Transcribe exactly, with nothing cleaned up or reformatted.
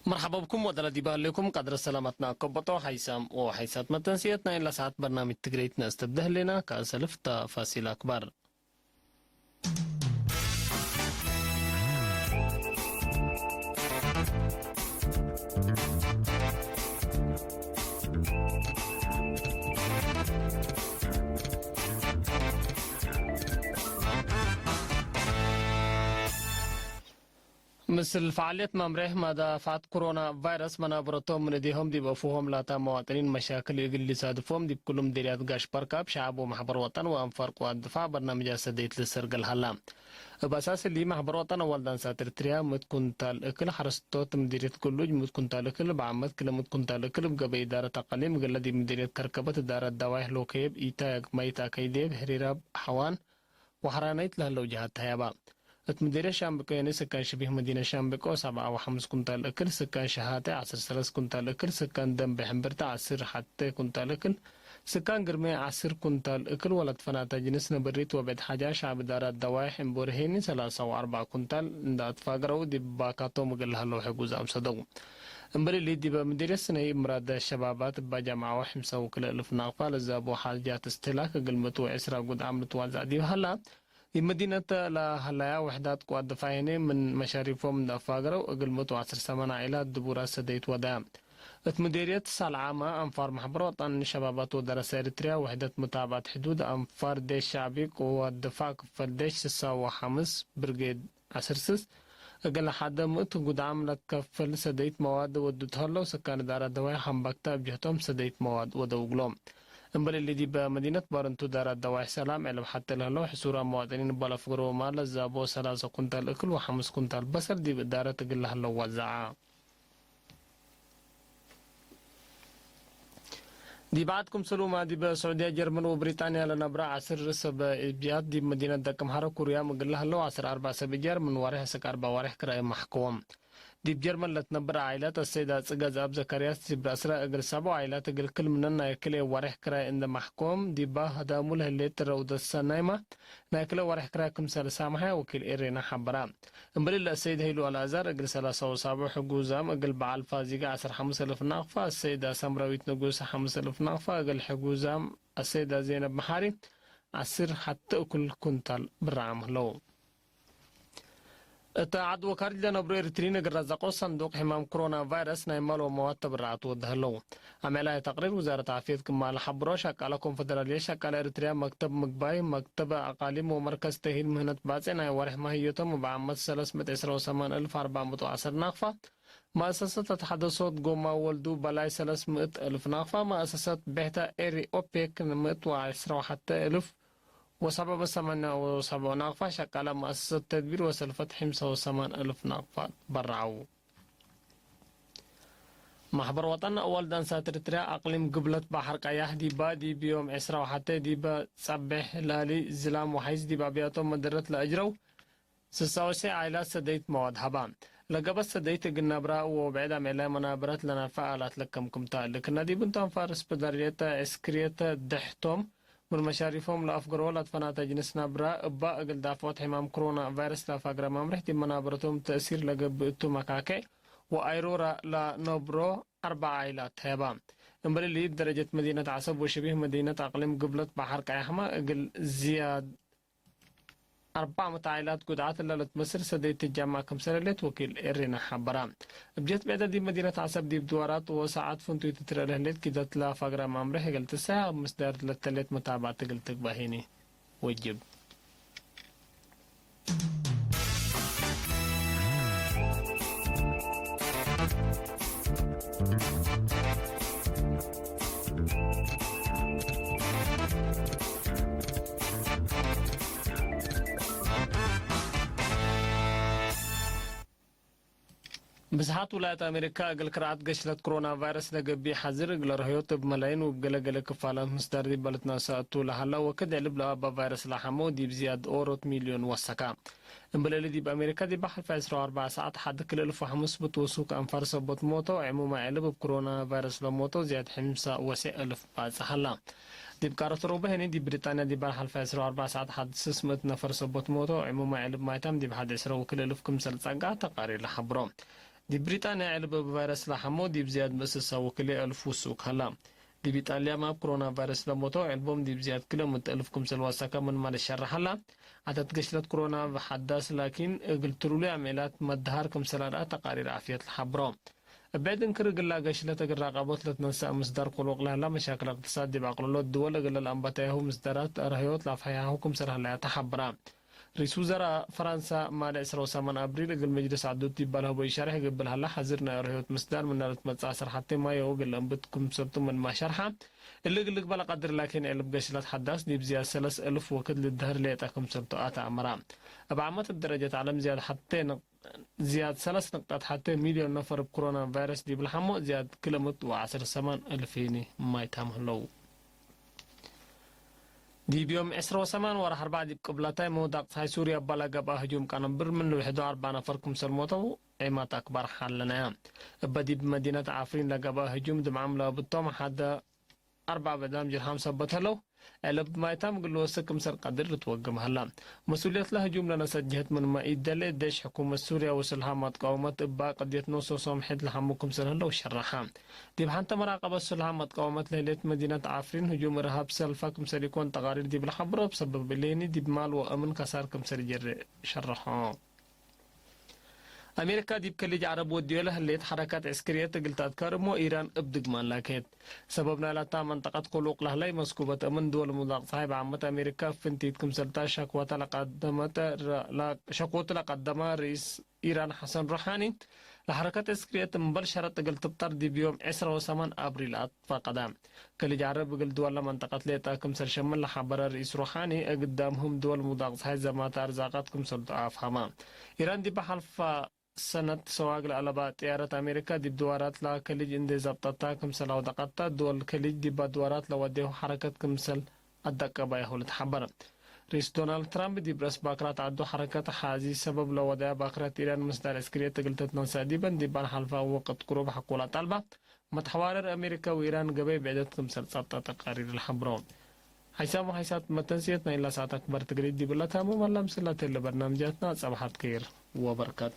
መርሐባ ብኩም ወደለ ዲብ ሀሌኩም ቀድረ ሰላመትነ አከበጦ ሐይሳም ወሐይሳት መተንስየት ናይ ለሰዓት በርናምጅ ትግሬይት ነአስተብደ ህሌና። ከአሰልፍ ተፋሲል አክባር። ምስል ፈዓልየት መምሬሕ መዳፍዐት ኮሮና ቫይረስ መናብረቶም ምን እዴሆም ዲብ አፉሆም ላታ መዋጥኒን መሻክል እግል ሊሳድፎም ዲብ ክሉ ምዴርያት ጋሽ በርካብ ሸዐብ ወመሕበር ወጠን ወአንፋር ቅዋት ድፋዕ በርናምጃት ሰደይት ልሰርገል ሀላ። እብ አሳስ እሊ፣ መሕበር ወጠን አዋልድ አንሳት ኤርትርያ ምእት ኩንታል እክል፣ ሐረስቶት ምዲርየት ግሉጅ ምእት ኩንታል እክል፣ በዓመት ክለ ምእት ኩንታል እክል እብ ገበይ እዳረት አቀሊም እግለ ዲብ ምዲርየት ከርከበት እዳረት ደዋይሕ ሎከየብ ኢታይ አግማይት አከይ ዴብ፣ ህሪራብ ሐዋን ወሐራናይት ለህለው ጀሃት ተህያባ። እት ምዲርየት ሻምብቆ የኒ ስካን ሽቢህ መዲነት ሻምብቆ ሰብዓ ወሐምስ ኩንታል እክል፣ ስካን ሸሃቴ ዐስር ሰለስ ኩንታል እክል፣ ስካን ደንበ ሕምብርተ ዐስር ሐቴ ኩንታል እክል፣ ስካን ግርሜ ዐስር ኩንታል እክል ወለትፈናተ ጅንስ ነብሪት ወቤት ሓጃ ሸዕብ እዳራት ደዋይሕ እምቦርሄኒ ሰላሳ ወአርበዕ ኩንታል እንደ አትፋገረው ዲብ ባካቶም እግል ለሀለው ሕጉዝ አምሰደው። እምበል እሊ ዲበ ምዲርየት ስነይ እብ ምራደ ሸባባት እባ ጃምዓ ወሕምሰ ወክልኤ እልፍ ናቅፋ ለዛቦ ሓጃት እስትህላክ እግል ምእት ወዕስራ ጉድዓም ልትዋዛዕ ዲብ ሀላ፣ እብ መዲነት ለሀለያ ወሕዳት ቅዋት ድፋዕ ህኔ ምን መሻሪፎም እንደ አፋገረው እግል ምእት ወዐስር ሰመን ዓኢላት ድቡራት ሰደይት ወደያ። እት ምዴርየት ሳልዓመ አንፋር መሕበር ወጠን ሸባባት ወደረሰ ኤሪትርያ ወሕደት ሙታብዐት ሕዱድ አንፋር ዴሽ ሸዕቢ ቅዋት ድፋዕ ክፈል ዴሽ ስሳ ወሐምስ ብርጌድ ዐስር ስስ እግል ሐደ ምእት ጉድዓም ለትከፍል ሰደይት መዋድ ወዱ ተሀለው፣ ስካን እዳረት ደዋይ ሐምባክተ እብ ጀህቶም ሰደይት መዋድ ወደው እግሎም። እምበል እሊ ዲበ መዲነት ባረንቱ እዳረት ደዋይ ሰላም ዕልብ ሐቴ ለህለው ሕሱራም መዋጥኒን እባ ለፍግሮ ማል ለዛቦ ሰላሰ ኩንታል እክል ወሐምስ ኩንታል በሰል ዲብ እዳረት እግል ለህለው ወዘዐ። ዲብ ዐድ ክምሰልሁመ ዲብ ሰዑድያ፣ ጀርመን ወብሪጣንያ ለነብረ ዐስር ሰብእብያት ዲብ መዲነት ደቀምሐረ ኩርያም እግል ለሀለው ዐስር አርበዕ ሰብእብያት ምን ዋሬሕ እስክ አርበዕ ዋሬሕ ክራይ መሕከዎም። ዲብ ጀርመን ለትነብር ዓኢላት አሰይድ አጽገ ዘአብ ዘካርያስ ዲብ ረአስረ እግል ሰብዑ ዓኢላት እግል ክል ምነን ናይ ክልኤ ዋሬሕ ክራይ እንደ መሕከዎም ዲባ ህዳሙ ለህሌት ረውደት ሰናይመ ናይ ክልኤ ዋሬሕ ክራይ ክምሰል ሳምሐ ወኪል ኤሬና ሐበራ። እምበል ለአሰይድ ሀይሉ አልአዛር እግል ሰላሳ ወሳብዑ ሕጉዛም እግል በዓል ፋዚጋ ዐስር ሐምስ እልፍ ናቅፋ፣ አሰይዳ ሰምራዊት ንጉስ ሐምስ እልፍ ናቅፋ፣ እግል ሕጉዛም አሰይዳ ዜነብ መሓሪ ዐስር ሐቴ እኩል ኩንታል ብራም ህለው። እተ ዐድ ወካርጅ ለነብሮ ኤሪትሪን እግል ረዘቆ ሰንዱቅ ሕማም ኮሮና ቫይረስ ናይ ማል ወመዋድ ተብረዓት ወደ ህለው። አምዕላይ ተቅሪር ውዛረት ዓፍየት ክማል ሐብሮ፣ ሸቃለ ኮንፈደራልየት ሸቃለ ኤሪትርያ፣ መክተብ ምግባይ፣ መክተብ አቃሊም ወመርከዝ ተእሂል ምህነት ባጼ ናይ ወሬሕ ማህየቶም እብ ዓመት ሰለስ ምእት ዕስራ ወሰማን እልፍ አርበዕ ምእት ወዐስር ናቅፋ፣ መአሰሰት አትሐደሶት ጎማ ወልዱ በላይ ሰለስ ምእት እልፍ ናቅፋ፣ መአሰሰት ቤሕተ ኤሪ ኦፔክ ምእት ወዐስራ ወሐቴ እልፍ ወሰብዕ ምእት ሰማንያ ወሰብዕ ናቅፋ፣ ሸቃለ መአሰሰት ተድቢር ወሰልፈት ሐምሳ ወሰማን እልፍ ናቅፋ በረዐው። ማሕበር ወጠን አዋልድ አንሳት ኤሪትርያ አቅሊም ግብለት በሐር ቀያሕ ዲባ ዲብ ዮም ዕስራ ወሐቴ ዲበ ጸቤሕ ላሊ ዝላም ወሐይስ ዲብ አብያቶም መደረት ለአጅረው ስሳ ወሰዕ ዓኢላት ሰደይት መዋድ ሀባ። ለገበት ሰደይት እግል ነብራ ወብዕድ አምዕላይ መናበረት ለናፈዕ አላት ለከምክምታ። እሊ ክና ዲብ እንቶም ፋርስ በደርየተ ዕስክርየተ ደሕቶም ምን መሻሪፎም ለአፍገሮ ለትፈናተ ጅንስ ነብራ እባ እግል ዳፍዖት ሕማም ኮሮና ቫይረስ ለአፋግረ መምርሕ ዲብ መናበረቶም ተእሲር ለገብእ እቱ መካኬዕ ወአይሮራ ለነብሮ አርበዕ ዓኢላት ተህባ። እምበል እሊ እብ ደረጀት መዲነት ዐሰብ ወሸቢህ መዲነት አቅሊም ግብለት በሐር ቀያሕመ እግል ዝያድ አርበዕ ምእት ዓኢላት ጉድዓት እለ ለትመስል ሰደይት ትጃማዕ ክምሰል ህሌት ወኪል ኤሪና ሐበራ። እብ ጀት ብዕደ ዲብ መዲነት ዐሰብ ዲብ ድዋራት ወሰዓት ፍንቱይ ትትረአ ለህሌት ኪደት ለፋግራ ማምሬሕ እግል ትሰሐ እብ ምስዳር ለተሌት መታብዐት እግል ትግባእ ህኒ ወጅብ። ብዝሓት ውላያት አሜሪካ እግል ክርዓት ገሽለት ኮሮና ቫይረስ ለገብእ ሐዝር እግለ ረህዮት እብ መላይን ወእብ ገለ ገለ ክፋላት ምስዳር ዲብ ልትነሰእ እቱ ለሀለ ወክድ ዕልብ ለአባ ቫይረስ ለሐመው ዲብ ዝያድ ኦሮት ሚልዮን ወሰካ። እምበል እሊ ዲብ አሜሪካ ዲብ ሐልፈ ዕስራ ወአርበዕ ሰዓት ሐድ ክልኤ እልፍ ወሐምስ ብትወሱክ አንፋር ሰቦት ሞተው፣ ዕሙመ ዕልብ እብ ኮሮና ቫይረስ ለሞተው ዝያድ ሕምሳ ወሰዕ እልፍ ባጽሕ ሀላ። ዲብ ቃረት ሮበ ህኒ ዲብ ብሪጣንያ ዲብ ሐልፈ ዕስራ ወአርበዕ ሰዓት ሐድ ስስ ምእት ነፈር ሰቦት ሞተው፣ ዕሙመ ዕልብ ማይታም ዲብ ሐድ ዕስራ ወክልኤ እልፍ ክምሰል ጸግዐ ተቃሪር ለሐብሮ። ዲብ ብሪጣንያ ዕልብ እብ ቫይረስ ለሐመው ዲብ ዝያድ ብእስ ሰው ክልኤ እልፍ ውሱክ ሀላ። ዲብ ኢጣልያም እብ ክሮና ቫይረስ ለሞተው ዕልቦም ዲብ ዝያድ ክልኤ ምእት እልፍ ክምሰል ወሰከ ምንመ ልሸረሕ ሀላ። ዐደድ ገሽለት ክሮና እብ ሐዳስ ላኪን እግል ትሉሉይ አምዕላት መደሃር ክምሰል አርአ ተቃሪር ዓፍየት ለሐብሮ። እብ ብዕድ እንክር እግላ ገሽለት እግል ራቀቦት ለትነሰእ ምስዳር ክሉቅ ለህላ መሻክል እቅትሳድ ዲብ አቅልሎት ድወል እግል ለአንበተያሁ ምስዳራት ረህዮት ለአፍሐያሁ ክምሰል ሀለያ ተሐብራ። ርኢስ ውዘራእ ፈራንሳ ማሌ ዕስራ ወሰማን አብሪል እግል መጅልስ ዐዶት ዲብ ለሀቦ ኢሸርሕ እግል ሀላ፣ ሐዚር ናይ አርህዮት ምስዳር ምነ ልትመጽእ አሰር ሐቴ ማየው እግል ለእንብት ክምሰልቱ ምንመ ሸርሐ። እሊ እግል ልግበእ ለቀድር ላኪን ዕልብ ገሽለት ሐዳስ ዲብ ዝያድ ሰለስ እልፍ ወክድ ልደሀር ሌጠ ክምሰልቱ አትአመረ። እብ ዓመት እብ ደረጀት ዐለም ዝያድ ሐቴ ንቅ-፣ ዝያድ ሰለስ ንቅጠት ሐቴ ሚልዮን ነፈር እብ ክሮና ቫይረስ ዲብ ለሐሞ ዝያድ ክልኤ ምእት ወዐስር ሰማን እልፍ ህኒ ማይታም ህለው። ዲብ ዮም ዕስራ ወሰማን ወርሕ አርበዕ ዲብ ቅብለታይ መውዳቅ ጸሓይ ሱርያ እባ ለገብአ ህጁም ቀንብር ምን ልውሕዱ አርበዕ ነፈር ክምሰል ሞተው ዔማት አክባር ሐለነያ። እበ ዲብ መዲነት ዓፍሪን ለገብአ ህጁም ድምዓም ለአብቶም ሐደ አርበዕ ብዕዳም ጅርሃም ሰበት ህለው። ዕልብ ማይታም እግል ልወስክ ክምሰል ቀድር ልትወግም ሀላ። መስኡልየት ለህጁም ለነሰት ጀህት ምንመ ኢደሌ፣ ዴሽ ሕኩመት ሱርያ ወስልሃ መትቃወመት እባ ቅድየት ኖሶሶም ሕድ ለሐሙ ክምሰል ህለው ሸረሐ። ዲብ ሐንተ መራቀበት ስልሃ መትቃወመት ለህሌት መዲነት ዓፍሪን ህጁም እርሃብ ሰልፋ ክምሰል ኢኮን ተቃሪር ዲብ ለሐብሮ፣ እብ ሰበብ እሌኒ ዲብ ማል ወአምን ከሳር ክምሰል ኢጀሬ ሸረሖ። አሜሪካ ዲብ ከሊጅ ዐረብ ወድዮ ለህሌት ሐረካት ዕስክርየት እግል ተአትካር እሞ ኢራን እብ ድግማን ላኬት። ሰበብ ናይላታ መንጠቀት ክሉቅ ለህላይ መስኩበት እምን ድወል ሙዳቅ ጸሓይ በዓመት አሜሪካ እብ ፍንቲት ክምሰልታ ሸክወተ ለቀደመተ ረ-፣ ለ-፣ ሸክወቱ ለቀደመ ርኢስ ኢራን ሐሰን ሩሓኒ፣ ለሐረከት ዕስክርየት እምበል ሸረጥ እግል ትብጠር ዲብ ዮም ዕስራ ወሰማን አብሪል አትፋቀደ። ከሊጅ ዐረብ እግል ድወል ለመንጠቀት ሌጠ ክምሰል ሸምል ለሐበረ ርኢስ ሩሓኒ፣ እግዳምህም ድወል ሙዳቅ ጸሓይ ዘማተ አርዛቃት ክምሰልቱ አፍሀመ። ኢራን ዲበ ሐልፈ ሰነት ሰዋግ ለአለባ ጥያረት አሜሪካ ዲብ ድዋራት ለከሊጅ እንዴ ዘብጠታ ክምሰል አውደቀተ፣ ድወል ከሊጅ ዲበ ድዋራት ለወዴሁ ሐረከት ክምሰል አደቀባያሁ ልትሐበር። ርኢስ ዶናልድ ትራምፕ ዲብ ረአስ ባክራት ዐዱ ሐረከት ሐዚ ሰበብ ለወደያ ባክራት ኢራን ምስዳር ዕስክርየት እግል ትትነሰእ ዲበን ዲባን ሐልፋ ወቅት ቅሩብ ሐቆላ ጠልባ። መትሐዋረር አሜሪካ ወኢራን ገበይ ብዕደት ክምሰል ጸብጠ ተቃሪር ለሐብሮ። ሐይሳም ወሐይሳት መተንስየት ናይላ ሰዓት አክባር ትግርይት ዲብላ ታምም ዐላ። ምስላቴ ለበርናምጃትና ጸብሐት ከይር ወበርከት።